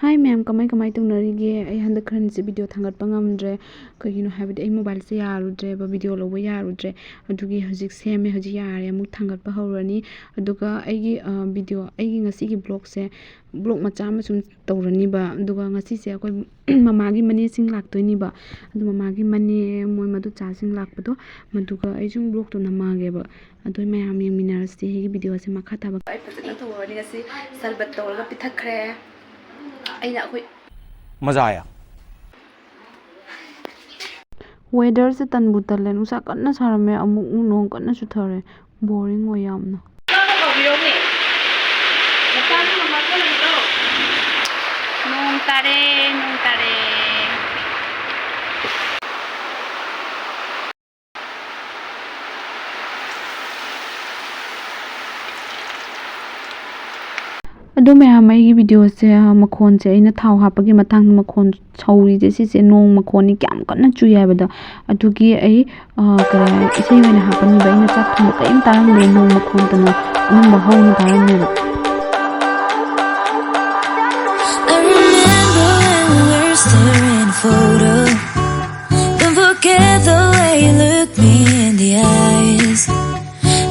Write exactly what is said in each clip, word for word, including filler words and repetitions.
ꯍꯥꯏ ꯃꯌꯥꯝ, ꯀꯃꯥꯏ ꯀꯃꯥꯏ ꯇꯧꯅꯔꯤꯒꯦ? ꯑꯩ ꯍꯟꯗꯛ ꯈꯔꯅꯤꯁꯦ ꯚꯤꯗꯤꯑꯣ ꯊꯥꯡꯒꯠꯄ ꯉꯝꯗ꯭ꯔꯦ꯫ ꯀꯩꯒꯤꯅꯣ ꯍꯥꯏꯕꯗꯤ ꯑꯩ ꯃꯣꯕꯥꯏꯜꯁꯦ ꯌꯥꯔꯨꯗ꯭ꯔꯦꯕ, ꯚꯤꯗꯤꯑꯣ ꯂꯧꯕ ꯌꯥꯔꯨꯗ꯭ꯔꯦ꯫ ꯑꯗꯨꯒꯤ ꯍꯧꯖꯤꯛ ꯁꯦꯝꯃꯦ, ꯍꯧꯖꯤꯛ ꯌꯥꯔꯦ, ꯑꯃꯨꯛ ꯊꯥꯡꯒꯠꯄ ꯍꯧꯔꯅꯤ꯫ ꯑꯗꯨꯒ ꯑꯩꯒꯤ, ꯑ, ꯚꯤꯗꯤꯑꯣ, ꯑꯩꯒꯤ ꯉꯁꯤꯒꯤ ꯕ꯭ꯂꯣꯛꯁꯦ, ꯕ꯭ꯂꯣꯛ ꯃꯆꯥ ꯑꯃ ꯁꯨꯝ ꯇꯧꯔꯅꯤꯕ꯫ ꯑꯗꯨꯒ ꯉꯁꯤꯁꯦ ꯑꯩꯈꯣꯏ ꯃꯃꯥꯒꯤ ꯃꯅꯦꯁꯤꯡ ꯂꯥꯛꯇꯣꯏꯅꯤꯕ꯫ ꯑꯗꯨ ꯃꯃꯥꯒꯤ ꯃꯅꯦ, ꯃꯣꯏ ꯃꯗꯨꯆꯥꯁꯤꯡ ꯂꯥꯛꯄꯗꯣ, ꯃꯗꯨꯒ ꯑꯩ ꯁꯨꯝ ꯕ꯭ꯂꯣꯛꯇꯣ ꯅꯝꯃꯛꯑꯒꯦꯕ꯫ ꯑꯗꯨ ꯃꯌꯥꯝ ꯌꯦꯡꯃꯤꯟꯅꯔꯁꯤ ꯑꯩꯒꯤ ꯚꯤꯗꯤꯑꯣꯁꯦ ꯃꯈꯥ ꯇꯥꯕ꯫ ꯑꯩ ꯐꯖꯅ ꯇꯧꯔꯅꯤ ꯉꯁꯤ꯫ ꯁꯔꯕꯠ ꯇꯧꯔꯒ ꯄꯤꯊꯛꯈ꯭ꯔꯦ꯫ ꯑꯩꯅ ꯑꯩꯈꯣꯏ ꯃꯖꯥ ꯑꯥꯌꯥ꯫ ꯋꯦꯗꯔꯁꯦ ꯇꯟꯕꯨ ꯇꯜꯂꯦ꯫ ꯅꯨꯡꯁꯥ ꯀꯟꯅ ꯁꯥꯔꯝꯃꯦ, ꯑꯃꯨꯛ ꯅꯣꯡ ꯀꯟꯅ ꯆꯨꯊꯔꯦ꯫ ꯕꯣꯔꯤꯡ ꯑꯣꯏ ꯌꯥꯝꯅ꯫ ꯅꯣꯡ ꯇꯥꯔꯦ, ꯅꯣꯡ ꯇꯥꯔꯦ꯫ ꯑꯗꯣ ꯃꯌꯥꯝ, ꯑꯩꯒꯤ ꯚꯤꯗꯤꯑꯣꯁꯦ, ꯑ, ꯃꯈꯣꯟꯁꯦ, ꯑꯩꯅ ꯊꯥꯎ ꯍꯥꯞꯄꯒꯤ ꯃꯇꯥꯡꯗ ꯃꯈꯣꯟ ꯁꯧꯔꯤꯁꯦ, ꯁꯤꯁꯦ ꯅꯣꯡ ꯃꯈꯣꯟꯅꯤ, ꯀꯌꯥꯝ ꯀꯟꯅ ꯆꯨꯏ ꯍꯥꯏꯕꯗ꯫ ꯑꯗꯨꯒꯤ ꯑꯩ, ꯑ, ꯀꯩ ꯍꯥꯏ, ꯏꯁꯩ ꯑꯣꯏꯅ ꯍꯥꯞꯄꯅꯤꯕ꯫ ꯑꯩꯅ ꯆꯥꯛ ꯊꯣꯡꯕ ꯀꯔꯤꯝ ꯇꯥꯔꯝꯗꯦ, ꯅꯣꯡ ꯃꯈꯣꯟꯇꯅ ꯑꯅꯝꯕ ꯍꯧꯅ ꯇꯥꯔꯝꯃꯦꯕ꯫ I remember when we were staring at a photo. Don't forget the way you look me in the eyes.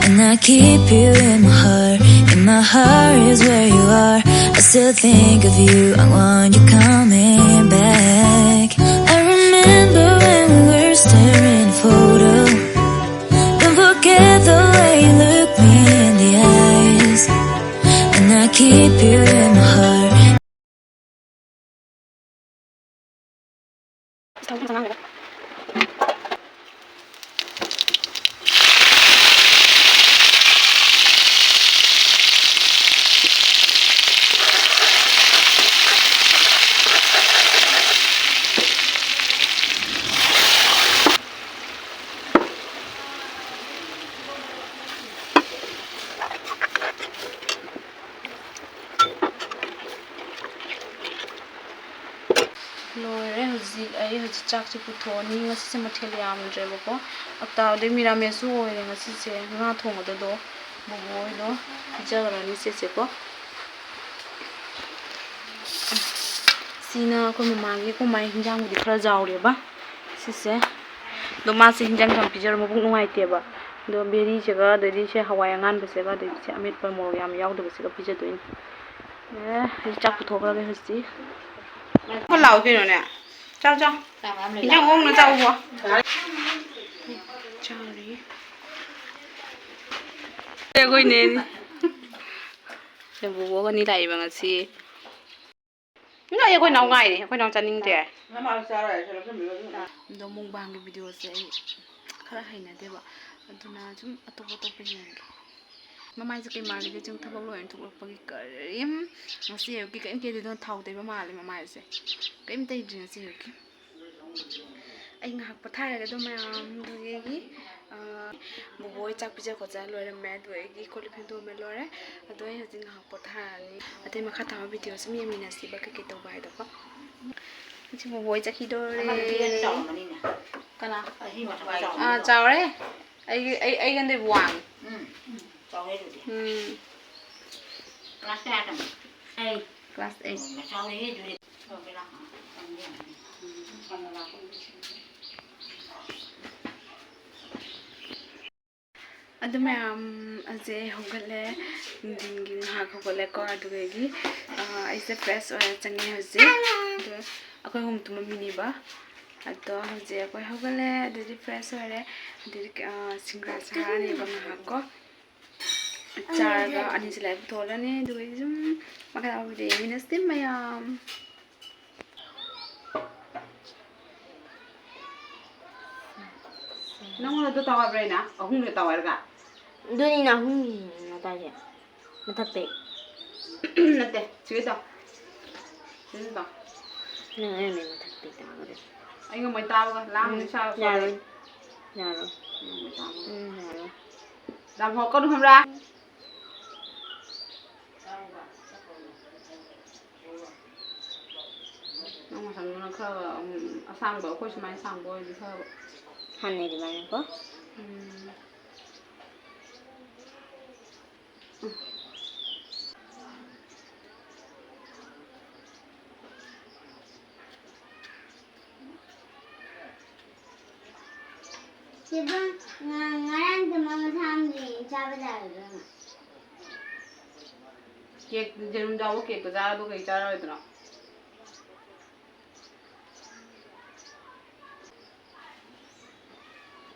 And I keep you in my heart. In my heart is where you are. I still think of you. I want you coming back. I remember when we were staring at a photo. Don't forget the way you look me in the eyes. And I keep you in my heart. ꯂꯣꯏꯔꯦ꯫ ꯍꯧꯖꯤꯛ ꯑꯩ ꯍꯧꯖꯤꯛ ꯆꯥꯛꯁꯦ ꯄꯨꯊꯣꯛꯑꯅꯤ꯫ ꯉꯁꯤꯁꯦ ꯃꯊꯦꯜ ꯌꯥꯝꯗ꯭ꯔꯦꯕꯀꯣ꯫ ꯑꯇꯥꯎꯗꯩ ꯃꯤꯔꯥꯃꯦꯁꯁꯨ ꯑꯣꯏꯔꯦ ꯉꯁꯤꯁꯦ꯫ ꯉꯥ ꯊꯣꯡꯕꯗꯨꯗꯣ ꯕꯣꯕꯣ ꯍꯣꯏꯗꯣ ꯄꯤꯖꯈ꯭ꯔꯅꯤ ꯏꯆꯦꯁꯦꯀꯣ꯫ ꯁꯤꯅ ꯑꯩꯈꯣꯏ ꯃꯃꯥꯒꯤ, ꯑꯩꯈꯣꯏ ꯃꯥꯒꯤ ꯍꯤꯟꯖꯥꯡꯕꯨꯗꯤ ꯈꯔ ꯌꯥꯎꯔꯦꯕ ꯁꯤꯁꯦ꯫ ꯑꯗꯣ ꯃꯥꯁꯦ ꯍꯤꯟꯖꯥꯡ ꯌꯥꯝ ꯄꯤꯖꯔ ꯃꯕꯨꯛ ꯅꯨꯡꯉꯥꯏꯇꯦꯕ꯫ ꯑꯗꯣ ꯕꯦꯔꯤꯁꯤꯒ, ꯑꯗꯩꯗꯤ ꯁꯦ ꯍꯋꯥꯏ ꯑꯉꯥꯟꯕꯁꯤꯒ, ꯑꯗꯩꯗꯤ ꯁꯦ ꯑꯃꯦꯠꯄ ꯃꯣꯔꯣꯛ ꯌꯥꯝ ꯌꯥꯎꯗꯕꯁꯤꯒ ꯄꯤꯖꯗꯣꯏꯅꯤ꯫ ꯑꯦ, ꯑꯩ ꯆꯥꯛ ꯄꯨꯊꯣꯛꯈ꯭ꯔꯒꯦ ꯍꯧꯖꯤꯛ꯫ ꯈꯔ ꯂꯥꯛꯑꯣ ꯀꯩꯅꯣꯅꯦ꯫ ꯆꯥꯎ, ꯆꯥꯎ꯫ ꯏꯟꯖꯥꯡ ꯍꯣꯡꯅ ꯆꯥꯎꯕꯣ꯫ ꯆꯥꯔꯤ꯫ ꯑꯩꯈꯣꯏꯅꯦ꯫ ꯕꯣꯕꯣꯒꯅꯤ ꯂꯥꯛꯏꯕ ꯉꯁꯤ꯫ ꯅꯣꯏ ꯑꯩꯈꯣꯏ ꯅꯥꯎ ꯉꯥꯏꯔꯤ, ꯑꯩꯈꯣꯏ ꯅꯥꯎ ꯆꯥꯅꯤꯡꯗꯦ꯫ ꯑꯗꯣ ꯃꯨꯛꯕꯥꯡꯒꯤ ꯚꯤꯗꯤꯑꯣꯁꯦ ꯑꯩ ꯈꯔ ꯍꯩꯅꯗꯦꯕ, ꯑꯗꯨꯅ ꯁꯨꯝ ꯑꯇꯣꯞ ꯑꯇꯣꯞꯄ ꯌꯦꯡꯒꯦ꯫ ꯃꯃꯥꯏꯁꯦ ꯀꯩ ꯃꯥꯜꯂꯤꯒꯦ? ꯁꯨꯝ ꯊꯕꯛ ꯂꯣꯏꯔ ꯊꯣꯛꯂꯛꯄꯒꯤ ꯀꯔꯤꯝ, ꯉꯁꯤ ꯑꯌꯨꯛꯀꯤ ꯀꯔꯤꯝ ꯀꯦꯗꯦ, ꯑꯗꯨꯅ ꯊꯥꯎ ꯇꯩꯕ ꯃꯥꯜꯂꯦ ꯃꯃꯥꯏꯁꯦ꯫ ꯀꯔꯤꯝ ꯇꯩꯗ꯭ꯔꯤ ꯉꯁꯤ ꯑꯌꯨꯛꯀꯤ꯫ ꯑꯩ ꯉꯥꯏꯍꯥꯛ ꯄꯣꯊꯥꯔꯒꯦ ꯑꯗꯣ ꯃꯌꯥꯝꯗꯨꯒꯤ, ꯑ, ꯕꯣꯕꯣ ꯍꯣꯏ ꯆꯥꯛ ꯄꯤꯖ ꯈꯣꯠꯆ ꯂꯣꯏꯔꯝꯃꯦ, ꯑꯗꯨ ꯑꯩꯒꯤ ꯀꯣꯜ ꯂꯤꯛ ꯐꯦꯡꯗꯣꯛꯑꯝꯃꯦ, ꯂꯣꯏꯔꯦ꯫ ꯑꯗꯣ ꯑꯩ ꯍꯧꯖꯤꯛ ꯉꯥꯏꯍꯥꯛ ꯄꯣꯊꯥꯔꯅꯤ꯫ ꯑꯇꯩ ꯃꯈꯥ ꯇꯥꯕ ꯚꯤꯗꯤꯑꯣ ꯁꯨꯝ ꯌꯦꯡꯃꯤꯟꯅꯁꯤꯕ, ꯀꯩꯀꯩ ꯇꯧꯕ ꯍꯥꯏꯗꯣꯀꯣ꯫ ꯍꯧꯖꯤꯛ ꯕꯣꯕꯣ ꯍꯣꯏ ꯆꯠꯈꯤꯗꯣꯔꯦ꯫ ꯑꯃꯗꯨꯗꯤ ꯍꯦꯟꯅ ꯆꯥꯎꯔꯝꯃꯅꯤꯅꯦ꯫ ꯀꯅꯥ? ꯑꯍꯤꯡ ꯃꯊꯛꯇ ꯑꯥ, ꯆꯥꯎꯔꯝꯃꯅꯤ꯫ ꯆꯥꯎꯔꯦ꯫ ꯑꯩꯒꯤ, ꯑꯩ, ꯑꯩꯉꯣꯟꯗꯩꯕꯨ ꯋꯥꯡꯉꯤ꯫ ꯎꯝ, ꯎꯝ, ꯆꯥꯎꯔꯦ ꯑꯗꯨꯗꯤ꯫ ꯎꯝ꯫ ꯀ꯭ꯂꯥꯁ ꯀꯌꯥ ꯇꯝꯃꯤ? ꯑꯩ꯫ Class eight. ꯎꯝ, ꯆꯥꯎꯔꯦꯍꯦ ꯑꯗꯨꯗꯤ꯫ ꯑꯗꯨ ꯃꯌꯥꯝ ꯑꯁꯦ ꯍꯧꯒꯠꯂꯦ, ꯅꯨꯡꯊꯤꯟꯒꯤ ꯉꯥꯏꯍꯥꯛ ꯍꯧꯒꯠꯂꯦꯀꯣ, ꯑꯗꯨꯗꯒꯤ, ꯑ, ꯑꯩꯁꯦ ꯐ꯭ꯔꯦꯁ ꯑꯣꯏꯔ ꯆꯪꯉꯦ ꯍꯧꯖꯤꯛ꯫ ꯑꯗꯣ ꯑꯩꯈꯣꯏ ꯑꯍꯨꯝ ꯇꯨꯝꯃꯝꯃꯤꯅꯦꯕ, ꯑꯗꯣ ꯍꯧꯖꯤꯛ ꯑꯩꯈꯣꯏ ꯍꯧꯒꯠꯂꯦ, ꯑꯗꯨꯗꯤ ꯐ꯭ꯔꯦꯁ ꯑꯣꯏꯔꯦ, ꯑꯗꯨꯗꯤ, ꯑ, ꯁꯤꯡꯒ꯭ꯔꯥ ꯆꯥꯔꯅꯦꯕ ꯉꯥꯏꯍꯥꯛꯀꯣ꯫ ꯆꯥꯔꯒ ꯑꯅꯤꯁꯦ ꯂꯥꯏꯔꯤꯛ ꯄꯨꯊꯣꯛꯍꯜꯂꯅꯤ, ꯑꯗꯨꯒ ꯑꯩ ꯁꯨꯝ ꯃꯈꯥ ꯇꯥꯕ ꯚꯤꯗꯤꯑꯣ ꯌꯦꯡꯃꯤꯟꯅꯁꯤ ꯃꯌꯥꯝ꯫ ꯅꯪꯉꯣꯟꯗ ꯑꯗꯨ ꯇꯧ ꯍꯥꯏꯕ꯭ꯔꯥ ꯑꯩꯅ? ꯑꯍꯨꯝꯗ ꯇꯧ ꯍꯥꯏꯔꯒ? ꯑꯗꯨꯅꯤꯅ ꯑꯍꯨꯝꯒꯤꯅꯤꯅ ꯇꯥꯏꯁꯦ꯫ ꯃꯊꯛꯇꯩ꯫ ꯅꯠꯇꯦ, ꯁꯤꯒꯤ ꯇꯧ꯫ ꯁꯤꯒꯤ ꯇꯧ꯫ ꯅꯪ ꯑꯩꯅ ꯃꯊꯛꯇꯩ ꯇꯥꯕꯗꯣ꯫ ꯑꯩ ꯉꯝꯃꯣꯏ ꯇꯥꯕꯒ꯫ ꯂꯥꯡꯅꯤ ꯎꯝ, ꯁꯥꯕ ꯌꯥꯔꯣꯏ꯫ ꯁꯣꯔꯤ꯫ ꯌꯥꯔꯣꯏ꯫ ꯉꯝꯃꯣꯏ ꯇꯥꯕꯒ꯫ ꯎꯝ, ꯌꯥꯔꯣꯏ꯫ ꯂꯥꯡꯍꯧꯔꯛꯀꯅꯨ ꯈꯪꯕ꯭ꯔꯥ? ꯅꯪ ꯉꯁꯥꯏ ꯈꯔ, ꯎꯝ, ꯑꯁꯥꯡꯕ, ꯑꯩꯈꯣꯏ ꯁꯨꯃꯥꯏꯅ ꯁꯥꯡꯕ ꯑꯣꯏꯔꯗꯤ ꯐꯕ꯫ ꯍꯥꯟꯅꯩ ꯑꯗꯨꯃꯥꯏꯅꯀꯣ? ꯎꯝ꯫ ꯎꯝ꯫ ꯑꯗꯨꯝ ꯉ-, ꯉꯔꯥꯡꯗꯤ ꯃꯃꯥ ꯁꯥꯝꯗꯤ ꯆꯥꯕ ꯌꯥꯔꯣꯏꯗ꯭ꯔꯣ? ꯀꯦꯛ, ꯌꯦꯔꯨꯝ ꯌꯥꯎꯕ ꯀꯦꯛꯇꯣ ꯆꯥꯔꯕ ꯀꯩ ꯆꯥꯔꯣꯏꯗꯅꯣ?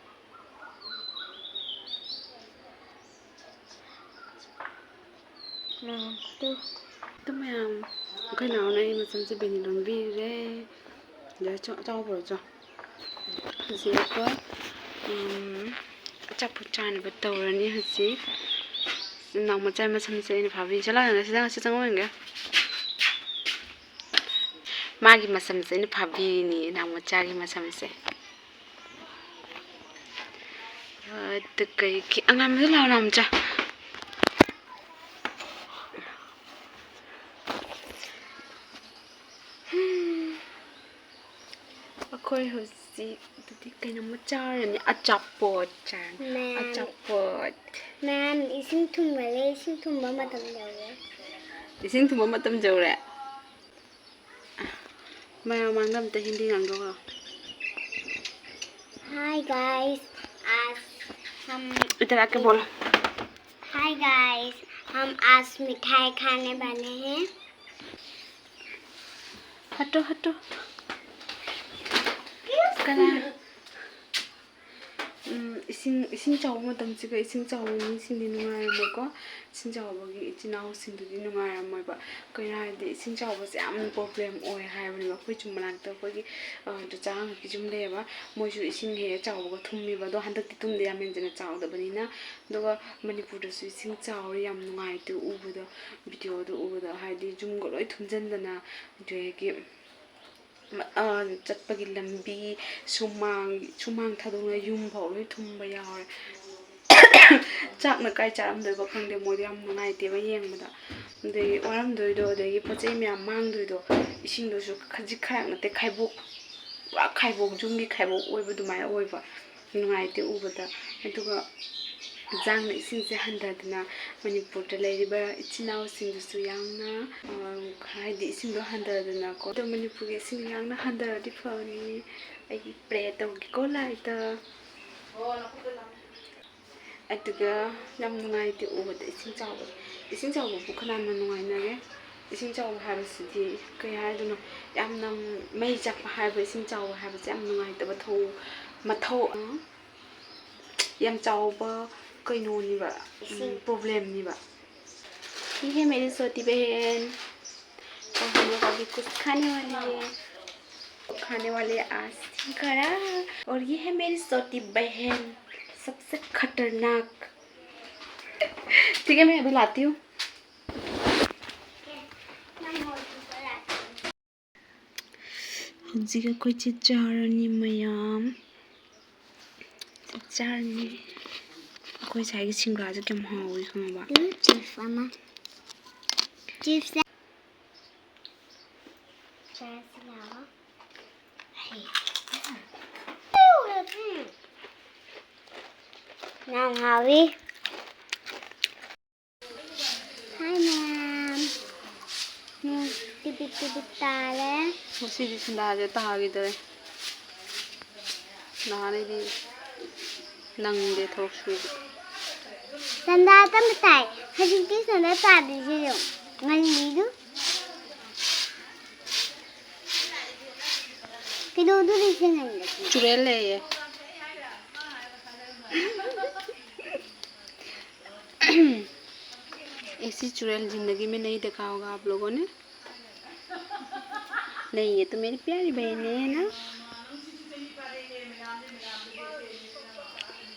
ꯇꯨ, ꯇꯨ ꯃꯌꯥꯝ, ꯑꯩꯈꯣꯏ ꯅꯥꯎꯅ ꯑꯩ ꯃꯆꯝꯁꯦ ꯕꯦꯅꯤ ꯂꯣꯟꯕꯤꯔꯦ꯫ ꯑꯗ ꯆꯥꯎ-, ꯆꯥꯎꯕ꯭ꯔꯣ? ꯆꯥꯎ꯫ ꯍꯧꯖꯤꯛ ꯑꯩꯈꯣꯏ, ꯎꯝ, ꯑꯆꯥꯄꯣꯠ ꯆꯥꯅꯕ ꯇꯧꯔꯅꯤ ꯍꯧꯖꯤꯛ꯫ ꯅꯥꯎ ꯃꯆꯥ ꯃꯁꯝꯁꯦ ꯑꯩꯅ ꯐꯥꯕꯤ-, ꯆꯠꯂꯣ, ꯉꯁꯤꯗ ꯉꯁꯤ ꯆꯪꯉꯛꯑꯣ ꯌꯦꯡꯒꯦ꯫ ꯃꯥꯒꯤ ꯃꯁꯝꯁꯦ ꯑꯩꯅ ꯐꯥꯕꯤꯔꯤꯅꯤ, ꯅꯥꯎ ꯃꯆꯥꯒꯤ ꯃꯁꯝꯁꯦ꯫ ꯑꯗꯨ ꯀꯩꯒꯤ ꯑꯉꯥꯡꯕꯗ ꯂꯥꯎ, ꯅꯥꯎ ꯃꯆꯥ꯫ ꯑꯩꯈꯣꯏ ꯍꯧꯖꯤꯛ ꯑꯗꯨꯗꯤ ꯀꯩꯅꯣꯝꯃ ꯆꯥꯔꯅꯤ, ꯑꯆꯥꯄꯣꯠ ꯆꯥꯔꯅꯤ꯫ ꯃꯌꯥꯝ, ꯑꯆꯥꯄꯣꯠ꯫ ꯃꯌꯥꯝ, ꯏꯁꯤꯡ ꯊꯨꯝꯒꯠꯂꯦ, ꯏꯁꯤꯡ ꯊꯨꯝꯕ ꯃꯇꯝ ꯌꯧꯔꯦ꯫ ꯏꯁꯤꯡ ꯊꯨꯝꯕ ꯃꯇꯝ ꯌꯧꯔꯦ꯫ ꯃꯌꯥꯝ ꯃꯥꯡꯗ ꯑꯝꯇ ꯍꯤꯟꯗꯤ ꯉꯥꯡꯗꯧꯔꯣ? Hi guys, आज हम इधर आके बोलो। Hi guys, हम आज मिठाई खाने वाले हैं। हटो, हटो। कला। ꯎꯝ, ꯏꯁꯤꯡ, ꯏꯁꯤꯡ ꯆꯥꯎꯕ ꯃꯇꯝꯁꯤꯒ ꯏꯁꯤꯡ ꯆꯥꯎꯕ ꯃꯤꯁꯤꯡꯗꯤ ꯅꯨꯡꯉꯥꯏꯔꯝꯃꯣꯏꯀꯣ꯫ ꯏꯁꯤꯡ ꯆꯥꯎꯕꯒꯤ ꯏꯆꯤꯟ ꯏꯅꯥꯎꯁꯤꯡꯗꯨꯗꯤ ꯅꯨꯡꯉꯥꯏꯔꯝꯃꯣꯏꯕ꯫ ꯀꯩꯅꯣ ꯍꯥꯏꯔꯗꯤ, ꯏꯁꯤꯡ ꯆꯥꯎꯕꯁꯦ ꯌꯥꯝꯅ problem ꯑꯣꯏ ꯍꯥꯏꯕꯅꯦꯕ꯫ ꯑꯩꯈꯣꯏ ꯌꯨꯝ ꯃꯅꯥꯛꯇ ꯑꯩꯈꯣꯏꯒꯤ, ꯑ, ꯆꯆꯥ ꯉꯥꯛꯀꯤ ꯌꯨꯝ ꯂꯩꯌꯦꯕ꯫ ꯃꯣꯏꯁꯨ ꯏꯁꯤꯡ ꯍꯦꯛ ꯍꯦꯛ ꯆꯥꯎꯕꯒ ꯊꯨꯝꯃꯦꯕ꯫ ꯑꯗꯣ ꯍꯟꯗꯛꯇꯤ ꯊꯨꯝꯗꯦ, ꯌꯥꯝ ꯍꯦꯟꯖꯤꯟꯅ ꯆꯥꯎꯗꯕꯅꯤꯅ꯫ ꯑꯗꯨꯒ ꯃꯅꯤꯄꯨꯔꯗꯁꯨ ꯏꯁꯤꯡ ꯆꯥꯎꯔꯦ, ꯌꯥꯝ ꯅꯨꯡꯉꯥꯏꯇꯦ ꯎꯕꯗꯣ, videoꯗꯣ ꯎꯕꯗꯣ꯫ ꯍꯥꯏꯗꯤ ꯌꯨꯝꯒ ꯂꯣꯏ ꯊꯨꯝꯖꯤꯟꯗꯅ, ꯑꯗꯨꯗꯒꯤ ꯃ-, ꯑ, ꯆꯠꯄꯒꯤ ꯂꯝꯕꯤ, ꯁꯨꯃꯥꯡ, ꯁꯨꯃꯥꯡ ꯊꯥꯗꯣꯛꯅ ꯌꯨꯝ ꯐꯥꯎ ꯂꯣꯏ ꯊꯨꯝꯕ ꯌꯥꯎꯔꯦ꯫ ꯆꯥꯛꯅ ꯀꯥꯏ ꯆꯥꯔꯝꯗꯣꯏꯕ ꯈꯪꯗꯦ, ꯃꯣꯏꯗꯣ ꯌꯥꯝ ꯅꯨꯡꯉꯥꯏꯇꯦꯕ ꯌꯦꯡꯕꯗ꯫ ꯑꯗꯒꯤ ꯋꯥꯔꯝꯗꯣꯏꯗꯣ, ꯑꯗꯒꯤ ꯄꯣꯠ ꯆꯩ ꯃꯌꯥꯝ ꯃꯥꯡꯗꯣꯏꯗꯣ, ꯏꯁꯤꯡꯗꯨꯁꯨ ꯈꯖꯤꯛ ꯈꯔꯥꯛ ꯅꯠꯇꯦ, ꯈꯥꯏꯕꯣꯛ, ꯄꯨꯔꯥ ꯈꯥꯏꯕꯣꯛ, ꯌꯨꯝꯒꯤ ꯈꯥꯏꯕꯣꯛ ꯑꯣꯏꯕ ꯑꯗꯨꯃꯥꯏꯅ ꯑꯣꯏꯕ꯫ ꯅꯨꯡꯉꯥꯏꯇꯦ ꯎꯕꯗ꯫ ꯑꯗꯨꯒ ꯏꯔꯥꯡꯅ ꯏꯁꯤꯡꯁꯦ ꯍꯟꯊꯗꯅ, ꯃꯅꯤꯄꯨꯔꯗ ꯂꯩꯔꯤꯕ ꯏꯆꯤꯟ ꯏꯅꯥꯎꯁꯤꯡꯗꯨꯁꯨ ꯌꯥꯝꯅ, ꯑ, ꯍꯥꯏꯗꯤ ꯏꯁꯤꯡꯗꯣ ꯍꯟꯊꯗꯅꯀꯣ꯫ ꯑꯗꯣ ꯃꯅꯤꯄꯨꯔꯒꯤ ꯏꯁꯤꯡ ꯏꯔꯥꯡꯅ ꯍꯟꯊꯔꯗꯤ ꯐꯅꯤ꯫ ꯑꯩ pray ꯇꯧꯒꯦꯀꯣ ꯂꯥꯏꯗ꯫ ꯑꯗꯨꯒ ꯌꯥꯝ ꯅꯨꯡꯉꯥꯏꯇꯦ ꯎꯕꯗ ꯏꯁꯤꯡ ꯆꯥꯎꯕ꯫ ꯏꯁꯤꯡ ꯆꯥꯎꯕꯕꯨ ꯀꯅꯥꯅ ꯅꯨꯡꯉꯥꯏꯅꯒꯦ? ꯏꯁꯤꯡ ꯆꯥꯎꯕ ꯍꯥꯏꯕꯁꯤꯗꯤ ꯀꯩ ꯍꯥꯏꯗꯣꯏꯅꯣ? ꯌꯥꯝꯅ ꯃꯩ ꯆꯥꯛꯄ ꯍꯥꯏꯕ, ꯏꯁꯤꯡ ꯆꯥꯎꯕ ꯍꯥꯏꯕꯁꯦ ꯌꯥꯝ ꯅꯨꯡꯉꯥꯏꯇꯕ ꯊꯧ-, ꯃꯊꯧ, ꯌꯥꯝ ꯆꯥꯎꯕ ꯀꯩꯅꯣꯅꯦꯕ, ꯏꯁꯤꯡ꯫ ꯄ꯭ꯔꯣꯕ꯭ꯂꯦꯝꯅꯦꯕ꯫ ये है मेरी छोटी बहन, और हम लोग अभी कुछ खाने वाली है। खाने वाले आज सिंघाड़ा, और ये है मेरी छोटी बहन, सबसे खतरनाक। ठीक है, मैं अभी लाती हूँ। ꯍꯧꯖꯤꯛ ꯑꯩꯈꯣꯏ ꯆꯤꯠ ꯆꯥꯔꯅꯤ ꯃꯌꯥꯝ꯫ ꯆꯤꯠ ꯆꯥꯔꯅꯤ꯫ ꯑꯩꯈꯣꯏ ꯉꯁꯥꯏꯒꯤ ꯁꯤꯡꯒ꯭ꯔꯥꯁꯦ ꯀꯌꯥꯝ ꯍꯥꯎꯏ ꯈꯪꯉꯕ? ꯑꯗꯨ ꯆꯤꯞꯁ ꯑꯃ꯫ ꯆꯤꯞꯁ ꯆꯥꯔꯁꯤ ꯂꯥꯛꯑꯣ꯫ ꯌꯥꯝ ꯍꯥꯎꯏ꯫ ꯍꯥꯏ ꯃꯌꯥꯝ꯫ ꯅꯣꯡ ꯇꯤꯕꯤꯠ ꯇꯤꯕꯤꯠ ꯇꯥꯔꯦ꯫ ꯉꯁꯤꯗꯤ ꯁꯟꯗꯥꯁꯦ ꯇꯥꯈꯤꯗꯔꯦ꯫ ꯅꯍꯥꯟꯈꯩꯗꯤ ꯅꯪꯗꯦ ꯊꯕꯛ ꯁꯨꯕ꯫ ꯁꯟꯗꯥ ꯇꯞꯅ ꯇꯥꯏ꯫ ꯍꯧꯖꯤꯛꯇꯤ ꯁꯟꯗꯥ ꯇꯥꯗ꯭ꯔꯤꯁꯦ ꯌꯦꯡꯉꯨ꯫ ꯉꯜꯂꯤꯗꯨ꯫ ꯀꯩꯗꯧꯗꯣꯔꯤꯁꯦ ꯉꯜꯂꯗꯤ? ꯆꯨꯔꯦꯜ ꯂꯩꯌꯦ꯫ ऐसी चुड़ैल जिंदगी में नहीं देखा होगा आप लोगों ने। नहीं, ये तो मेरी प्यारी बहन है, है ना?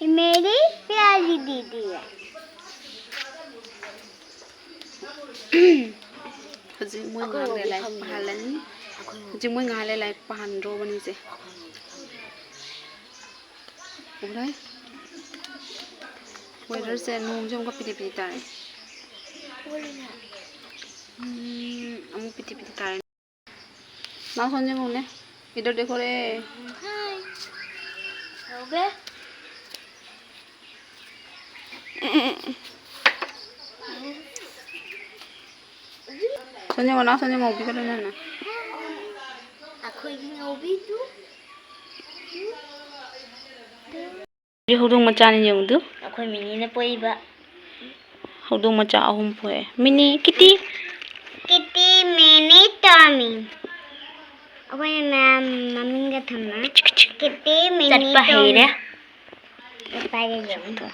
ये मेरी प्यारी दीदी है। ꯍꯧꯖꯤꯛ ꯃꯣꯏ ꯉꯥꯏꯍꯥꯛ ꯂꯩꯔ ꯂꯥꯏꯔꯤꯛ ꯄꯥꯍꯜꯂꯅꯤ꯫ ꯍꯧꯖꯤꯛ ꯃꯣꯏ ꯉꯥꯏꯍꯥꯛ ꯂꯩꯔ ꯂꯥꯏꯔꯤꯛ ꯄꯥꯍꯟꯗ꯭ꯔꯣꯕꯅꯤꯁꯦ꯫ ꯎꯔꯦ꯫ ꯋꯦꯗꯔꯁꯦ ꯅꯣꯡꯁꯦ ꯑꯃꯨꯛꯀ ꯄꯤꯗꯤ ꯄꯤꯗꯤ ꯇꯥꯔꯦ꯫ ꯎꯝ, ꯑꯃꯨꯛ ꯄꯤꯗꯤ ꯄꯤꯗꯤ ꯇꯥꯔꯦ꯫ ꯅꯥꯎ ꯁꯣꯝ ꯌꯦꯡꯉꯨꯅꯦ꯫ ꯏꯗꯣ ꯗꯦꯀꯣꯔꯦ꯫ ꯍꯥꯏ꯫ ꯇꯧꯒꯦ꯫ ꯁꯣꯝ ꯌꯦꯡꯉꯣ, ꯅꯥꯎ ꯁꯣꯝ ꯌꯦꯡꯉꯣ, ꯉꯧꯕꯤꯒꯗꯣꯏꯅꯦ ꯅꯪ꯫ ꯑꯩꯈꯣꯏꯒꯤ ꯉꯧꯕꯤꯗꯨ꯫ ꯍꯧꯗꯣꯡ ꯃꯆꯥꯅꯤ ꯌꯦꯡꯉꯨꯗꯨ꯫ ꯑꯩꯈꯣꯏ ꯃꯤꯅꯤꯅ ꯄꯣꯛꯏꯕ꯫ ꯍꯧꯗꯣꯡ ꯃꯆꯥ ꯑꯍꯨꯝ ꯄꯣꯛꯑꯦ꯫ ꯃꯤꯅꯤ, ꯀꯤꯇꯤ꯫ ꯀꯤꯇꯤ, ꯃꯤꯅꯤ, ꯇꯣꯃꯤ꯫ ꯑꯩꯈꯣꯏꯅ ꯃꯌꯥꯝ ꯃꯃꯤꯡꯒ ꯊꯝꯃ꯫ ꯀꯤꯇꯤ, ꯃꯤꯅꯤ, ꯆꯠꯄ ꯍꯩꯔꯦ꯫ ꯇꯣꯃꯤ꯫ ꯄꯥꯏꯒꯦ ꯌꯦꯡꯉꯨ꯫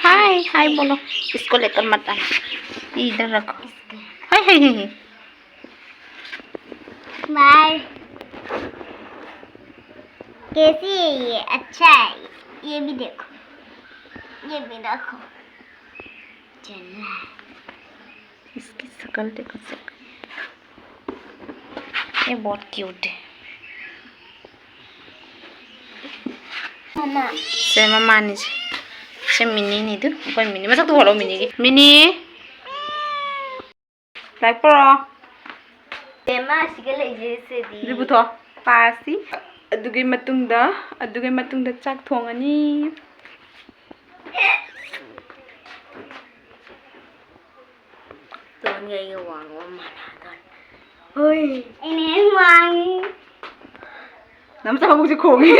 हाय, हाय बोलो। इसको लेकर मत आना। इधर रखो। हाय, हाय, हाय, हाय। बाय। कैसी है ये? अच्छा है। ये भी देखो, ये भी रखो। चल रहा है। इसकी शकल देखो, शकल। ये बहुत क्यूट है। मम्मा। से मम्मा ने से, से मिनी नहीं दो, कोई मिनी, मतलब तो बोलो मिनी की। मिनी। ꯂꯥꯏꯔꯤꯛ ꯄꯥꯔꯣ꯫ ꯕꯦꯝꯃ, ꯑꯁꯤꯒ ꯂꯩꯖꯩꯁꯤꯗꯤ꯫ ꯑꯗꯨ ꯄꯨꯊꯣꯛꯑꯣ꯫ ꯄꯥꯁꯤ꯫ ꯑꯗꯨꯒꯤ ꯃꯇꯨꯡꯗ, ꯑꯗꯨꯒꯤ ꯃꯇꯨꯡꯗ ꯆꯥꯛ ꯊꯣꯡꯉꯅꯤ꯫ ꯇꯣꯟꯒ ꯑꯩꯒ ꯋꯥꯡꯕ ꯃꯥꯟꯅꯗꯣꯔꯦ꯫ ꯍꯣꯏ꯫ ꯑꯩꯅ ꯍꯦꯟꯅ ꯋꯥꯡꯉꯤ꯫ ꯅꯝꯆꯥ ꯃꯕꯨꯛꯁꯦ ꯈꯣꯡꯉꯤ꯫